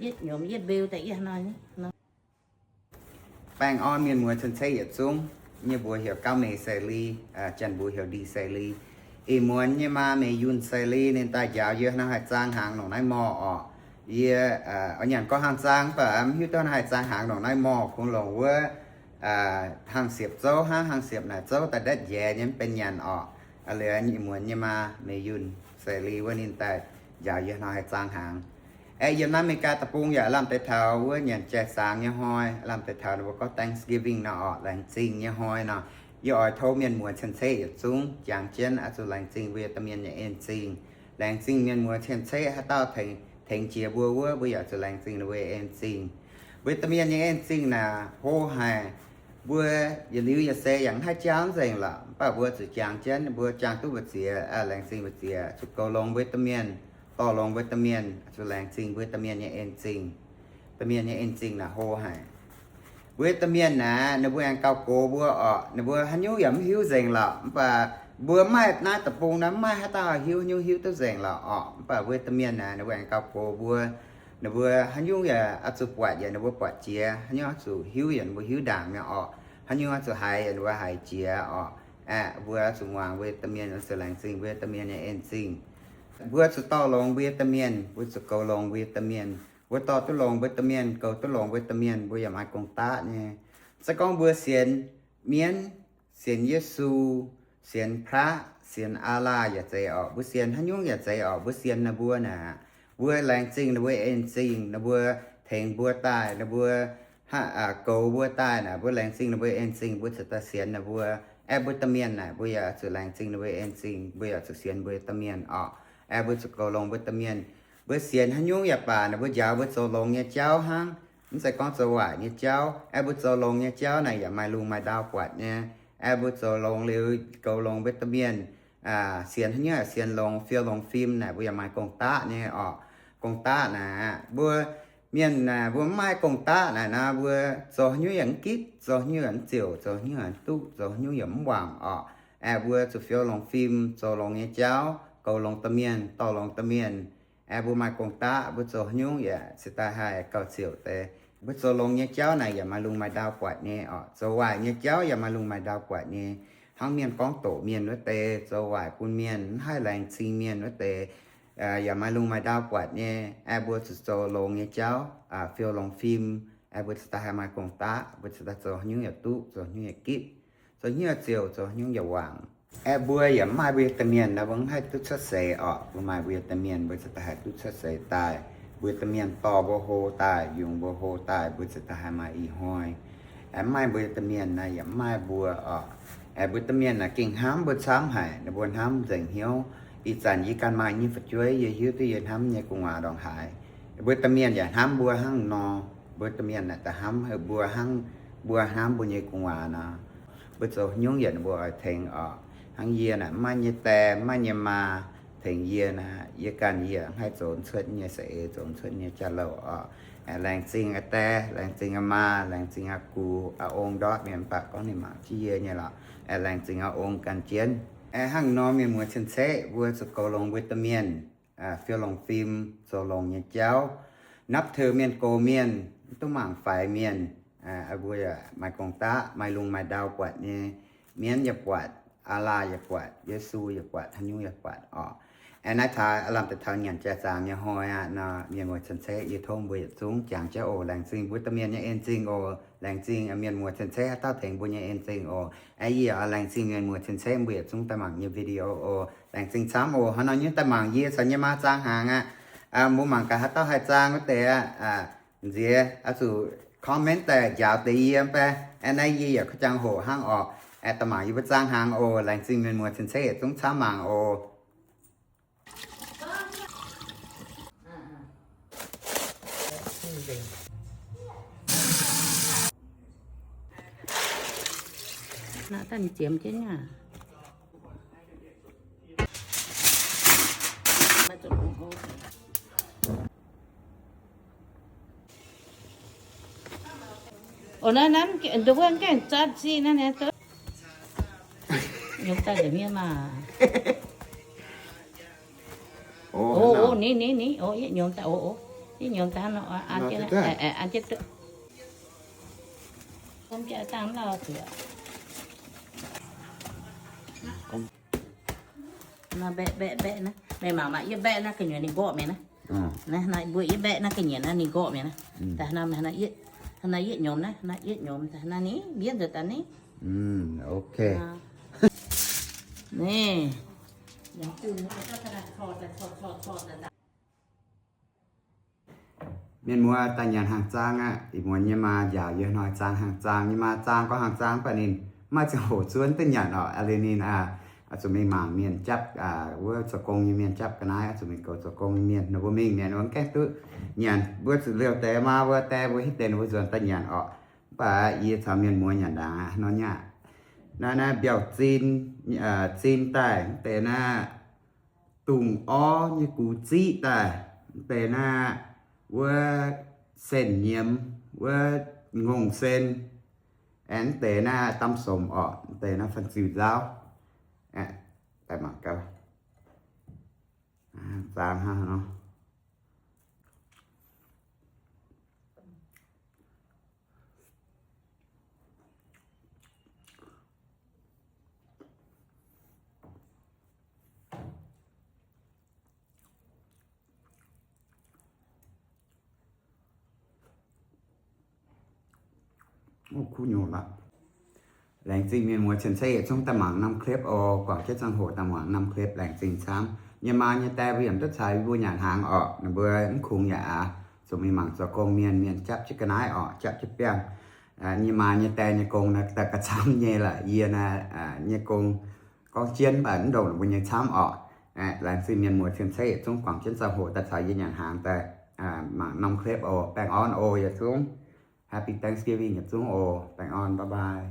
Yết nhóm yết view tại yết nói nhé. Nó ແປ້ງອອນ ມຽນມວນເຊັນເຊ ຢຽດສູງ ຍາບົວ ຫຽວເກົ້າ ເມ ເສລີ ອາ ຈັນບູ ຫຽວດີ ເສລີ ອີມວນ ຍາມາ ເມ ຍຸນ ເສລີ ເນນຕາຍາວ ເຍອະນາຫາຍຈາງຫາງ ໜອງນາຍມໍ ອອກ ເຍ ອາ ອັນຫຍັງກໍຫາງຈາງ ປະ ອຳ ຫິວ ຕອນຫາຍຈາງຫາງ ໜອງນາຍມໍ ຄົງຫຼອງເວີ ອາ ຫາງສຽບໂຈ ຫາ ຫາງສຽບນາໂຈ ຕາແດດແຢ ຍັງເປັນຫຍັນ ອອກ ອາເຫຼືອ ອີມວນ ຍາມາ ເມ ຍຸນ ເສລີ ເວີ ເນນຕາຍາວ ເຍອະນາຫາຍຈາງຫາງ ແອ ຢ້ຽມນາເມເມກາຕະປຸງ ຢາລຳແຕ່ເທົາ ເວີຍ ຍານແຈສາງ ຍາຮອຍ ລຳແຕ່ເທົາ ນະ ບໍ່ກໍ Thanksgiving ນະ ອອກ ແລງຈິງ ຍາຮອຍ ນະ ຍາອອຍໂທ ມຽນມວນເຊັນເຊ ຢາສູງ ຈາງຈຽນ ອາ ຈຸແລງຈິງ ເວຍຕາມຽນ ຍາເອັນຈິງ ແລງຈິງ ມຽນມວນເຊັນເຊ ຫາເຕົ້າ ເທັງ ເທັງເຈຍ ບົວ ເວີຍ ບໍ່ຢາກຈຸແລງຈິງ ນະ ເວຍເອັນຈິງ ເວຍຕາມຽນ ຍາເອັນຈິງ ນະ ໂຮໄຮ ບົວ ຢາລິວ ຢາເຊ ຢາງໃຫ້ຈາງເສັງລະ ປະບົວ ຈຸຈາງຈຽນ ບົວຈາງຕຸ ບໍ່ເຈຍ ອາ ແລງຈິງ ບໍ່ເຈຍ ຈຸເກົາລົງ ເວຍຕາມຽນ ຕໍ່ລົງ ເວຍຕາມຽນ ຈຸແລງຈິງ ເວຍຕາມຽນ ຍາເອັນຈິງ ຕາມຽນ ຍາເອັນຈິງ ນະ ໂຮໄຮ ເວຍຕາມຽນ ນະ ນະບົວ ແອງເກົາໂກ ບົວ ອອກ ນະບົວ ຫາຍຸ ຢາມຫິວເສັງລະ ປະບົວ ໄມ້ນາຕະປຸງ ນະ ໄມ້ຫາຕາຫິວ ຫາຍຸ ຫິວໂຕເສັງລະ ອອກ ປະເວຍຕາມຽນ ນະ ນະບົວ ແອງເກົາໂກ ບົວ ນະບົວ ຫາຍຸ ຢາ ອາ ຈຸປວດ ຢາ ນະບົວ ປວດເຈຍ ຫາຍຸ ອາ ຈຸຫິວ ຢາ ນະບົວ ຫິວດາງ ຍາ ອອກ ຫາຍຸ ອາ ຈຸໄຮ ຢາ ນະບົວ ຫາຍເຈຍ ອອກ ອາ ບົວ ອາ ຈຸງວາງ ເວຍຕາມຽນ ອາ ຈຸແລງຈິງ ເວຍຕາມຽນ ຍາເອັນຈິງ ບົວ ອາ ຈຸຕໍ່ລົງ ເວຍຕາມຽນ ບົວ ອາ ຈຸເກົາລົງ ເວຍຕາມຽນ ບົວ ຕໍ່ຕຸລົງ ເວຍຕາມຽນ ເກົາຕຸລົງ ເວຍຕາມຽນ ບົວ ຢາມາກົງຕະ ຍາ ສະກອງ ບົວ ສຽນ ມຽນ ສຽນ ເຢຊູ ສຽນ ພຣະ ສຽນ ອາລາ ຢາເຈ ອອກ ບົວ ສຽນ ຫາຍຸ ຢາເຈ ອອກ ບົວ ສຽນ ນະບົວ ນະ ບົວ ແລງຈິງ ນະບົວ ເອັນຈິງ ນະບົວ ເທັງບົວຕາຍ ນະບົວ ຫາ ອາ ໂກບົວຕາຍ ນະບົວ ແລງຈິງ ນະບົວ ເອັນຈິງ ບົວ ອາ ຈຸຕາສຽນ ນະບົວ ແອ ບົວ ຕາມຽນ ນະ ບົວ ຢາ ອາ ຈຸແລງຈິງ ນະບົວ ເອັນຈິງ ບົວ ຢາ ອາ ຈຸສຽນ ບົວ ຕາມຽນ ອອກ ແອ ບົວ ອາ ຈຸເກົາລົງ ບົວ ຕາມຽນ ບົວ ສຽນ ຫາຍຸ ຢາປາ ນະບົວ ຢາວ ບົວ ໂຈລົງ ຍາເຈົ້າ ຫາງ ມັນໃສ່ກອງໂຈຫວາຍ ຍາເຈົ້າ ແອ ບົວ ໂຈລົງ ຍາເຈົ້າ ນະ ຢາໄມ້ລຸງໄມ້ດາວ ປວດ ຍາ ແອ ບົວ ໂຈລົງ ເລວ ເກົາລົງ ເວຍຕາມຽນ ອາ ສຽນ ຫາຍຸ ສຽນລົງ ຟຽວລົງ ຟິມ ນະ ບົວ ຢາໄມ້ກົງຕະ ຍາ ອອກ ກົງຕະ ນະ ບົວ ມຽນ ນະ ບົວ ໄມ້ກົງຕະ ນະ ນະ ບົວ ໂຈ ຫາຍຸ ຢາອັງກິດ ໂຈ ຫາຍຸ ອັນຈຽວ ໂຈ ຫາຍຸ ອັນຕຸ ໂຈ ຫາຍຸ ຢາມຫວັງ ອອກ ແອ ບົວ ຈຸຟຽວລົງ ຟິມ ໂຈລົງ ຍາເຈົ້າ ເກົາລົງ ຕາມຽນ ຕໍ່ລົງ ຕາມຽນ ແອ ບົວ ໄມ້ກົງຕະ ບົວ ໂຈ ຫາຍຸ ຢາ ສະຕາຫາຍ ເກົາຈຽວ ແຕ່ ບົວ ໂຈລົງ ຍາເຈົ້າ ນະ ຢາໄມ້ລຸງໄມ້ດາວ ປວດ ຍາ ອອກ ໂຈຫວາຍ ຍາເຈົ້າ ຢາໄມ້ລຸງໄມ້ດາວ ປວດ ຍາ ຫາງມຽນກອງໂຕມຽນ ນະ ແຕ່ ໂຈຫວາຍ ປຸນມຽນ ຫາຍແລງຈິງມຽນ ນະ ແຕ່ ຢາໄມ້ລຸງໄມ້ດາວ ປວດ ຍາ ແອ ບົວ ໂຈລົງ ຍາເຈົ້າ ອາ ຟຽວລົງ ຟິມ ແອ ບົວ ອາ ຈຸຕາຫາຍ ໄມ້ກົງຕະ ບົວ ອາ ຈຸຕາ ໂຈ ຫາຍຸ ຢາຕຸ ໂຈ ຫາຍຸ ຢາກິດ ໂຈ ຫາຍຸ ຈຽວ ໂຈ ຫາຍຸ ຢາຫວັງ ແອ ບົວ ຢາໄມ້ ເວຍຕາມຽນ ນະ ເບິ່ງໃຫ້ຕຸ ຊະເສ ອອກ ບົວ ໄມ້ ເວຍຕາມຽນ ບົວ ອາ ຈຸຕາຫາຍ ຕຸ ຊະເສ ຕາຍ ເວຍຕາມຽນ ຕໍ່ບົວ ໂຮຕາຍ ຍຸງບົວ ໂຮຕາຍ ບົວ ອາ ຈຸຕາຫາຍ ໄມ້ ອີຮອຍ ແອ ໄມ້ ເວຍຕາມຽນ ນະ ຢາໄມ້ ບົວ ອອກ ແອ ເວຍຕາມຽນ ນະ ກິງຫາມ ບົວ ຊາມ ຫາຍ ນະ ບົວ ຫາມ ເສັງ ຫຽວ ອີຈັນ ຢີການ ມາ ຢີຝະ ຈວຍ ເຢ ຫິວ ຕະ ເຢ ຫາມ ເຢ ກຸງຫວາ ດອງ ຫາຍ ເວຍຕາມຽນ ຢາຫາມ ບົວ ຫາງ ນໍ ເວຍຕາມຽນ ນະ ຕະຫາມ ເຮີ ບົວ ຫາງ ບົວ ຫາມ ບົວ ເຢ ກຸງຫວາ ນະ ເວີໂຈ ຫາຍຸງ ຢານະບົວ ເອ ເທັງ ອອກ ຫາງ ເຢຍ ນະ ມາ ເຢແຕ ມາ ເຢມາ ເທັງ ເຢຍ ນະ ເຢກັນ ເຢ ຫາຍໂຈນ ເຊີດ ເຢສະເອ ໂຈນ ເຊີດ ເຢຈາໂລ ອອກ ແອ ແລງຈິງ ອາແຕ ແລງຈິງ ອາມາ ແລງຈິງ ອາກູ ອາອົງ ດອດ ເມມປາກ ກ້ອງ ນິມາ ຈີເຢ ເຢລະ ແອ ແລງຈິງ ອາອົງ ກັນຈຽນ ແອ ຫາງ ນໍ ເມມວຍ ເຊັນເຊ ເວີ ສະໂກ ລົງ ເວີຕາມຽນ ອາ ຟຽວ ລົງ ຟິມ ໂຈ ລົງ ເຢເຈົ້າ ນັບເທີ ມຽນ ໂກ ມຽນ ຕຸມາງ ໄຟ ມຽນ ອາ ອາບຸຍ ອາ ມາຍກົງຕະ ມາຍລຸງ ມາຍດາວ ກວາດ ເຍ ມຽນ ຢ່າກວາດ ອາລາ ຢ່າກວາດ ເຢຊູ ຢ່າກວາດ ຮະຍຸ ຢ່າກວາດ ອອກ ແອນາທາ ອາລຳ ຕະເທົາ ຍຽນ ຈາຈາມ ຍາຮອຍ ອະ ນະ ມຽນ ໂມ ເຊັນເຊ ຍາທົງ ບຸຍ ຊຸງ ຈາງ ຈາໂອ ແລງຈິງ ບຸຕະມຽນ ຍາເອັນຈິງ ໂອ ແລງຈິງ ອາ ມຽນ ໂມ ເຊັນເຊ ອາເຕົ້າ ເທັງ ບຸຍ ຍາເອັນຈິງ ໂອ ອາເຢຍ ອາແລງຈິງ ມຽນ ໂມ ເຊັນເຊ ບຸຍ ຊຸງ ຕະມັງ ຍາວິດີໂອ ໂອ ແລງຈິງ ຊາມ ໂອ ຮະນອນ ຍາຕະມັງ ເຢ ສັນຍາມາ ຈາງ ຫາງ ອະ ອາ ໝູ່ມັງ ກະ ຫາເຕົ້າ ຫາຍ ຈາງ ເຕ ອາ ເຈ ອາ ສູ່ ຄອມເມັນ ແຕ່ ຢາວ ເຕ ເຢຍ ແປ ແອນ ນາ ເຢ ຢາ ຄະຈັງ ໂຫ ຫາງ ອອກ ແອ ຕະໝາງ ຢູ່ ປະ ຈາງ ຫາງ ໂອ ແລງຈິງ ມຽນ ມວຍ ເຊັນເຊ ຕຸງ ຊາມ ໝາງ ໂອ ນະ ຕັນ ຈຽມ ເຈນ ຍາ ໂອ ນະ ນຳ ເດີ ເບິ່ງ ແກງຈັດ ຊີ້ ນັ້ນ ແນ່ ໂຕ ຍົມຕາ ເດ ເມຍ ມາ ໂອ ໂອ ໂອ ນີ້ ນີ້ ນີ້ ໂອ ຍົມຕາ ໂອ ໂອ Ti ñoom ta no a ke na. Ê, ê, a ke tu. Kom ke tang lao tu. Na be be be na. Me mama ye be na ke ñoom ni go me na. Na na bu ye be na ke ñoom na ni go me na. Ta na me na ye. Na ye ñoom na, na ye ñoom ta na ni, bien de ta ni. ອືມ ໂອເຄ ນີ້ ຍັງຕື່ມ ມຽນມົວຕາຍານຫາງຈາງອະ ອີ່ມົວຍາມາຢາວເຍອະນ້ອຍຈາງຫາງຈາງ ຍາມາຈາງກໍຫາງຈາງປານິນ ມາຈະໂຫຊວນຕາຍານອອກອາເລນິນອາ ອາຈຸມີໝາງມຽນຈັບ ອາ ເວີສະກົງຍາມຽນຈັບກະນາຍ ອາຈຸມີໂກສະກົງຍາມຽນນະບໍ່ມີງແມ່ນວັງແກງຕຸຍານ ເວີສະເລວແຕ່ມາເວີແຕ່ເວີເຮັດແຕ່ນເວີສວນຕາຍານອອກ ປາອີສາວມຽນມົວຍານດານອນຍາ ນານາບຽວຈີນ ເອີ ຈີນໃຕ້ ແຕ່ນາ ຕຸງອໍຍະກູຈີຕາ ແຕ່ນາ ເວີເຊັນຍຽມ ເວີງົງເຊັນ ແອນ ແຕ່ນາຕຳສົ້ມອອກ ແຕ່ນາຟັນຈື່ລາວ ແອ ແຕ່ໝາກກະ ອາ ຈາງຫາເນາະ. ໂອ້ ຄູໂຍລະ ແລງຈີນມຽນມົວເຊັນເຊ ຊົງຕາໝາງນຳເຄລັບໂອ ກວ່າເຈັດສັງໂຫຕາໝາງນຳເຄລັບ ແລງຈີນຊາມ ຍາມາຍາແຕວຽມຕັດສາຍວິບູຍານຫາງອອກ ນະເບີນຄຸງຍາອາ ຊົງມີໝາງຈອກກົງມຽນ ມຽນຈັບຈິກະນາຍອອກ ຈັບຈິປຽງ ຍາມາຍາແຕຍາກົງນະ ຕະກະຊາມເຍລະ ເຢຍນະ ຍາກົງ ກອງຈຽນບານດົງ ບຸນຍັງຊາມອອກ ແລງຈີນມຽນມົວເຊັນເຊ ຊົງກວ່າເຈັດສັງໂຫຕັດສາຍວິບູຍານຫາງ ແຕ່ໝາງນຳເຄລັບໂອ ແປ້ງອ່ອນໂອ ຢາສູງ Happy Thanksgiving ຢາສູງໂອ ແປ້ງອ່ອນ ບາຍບາຍ.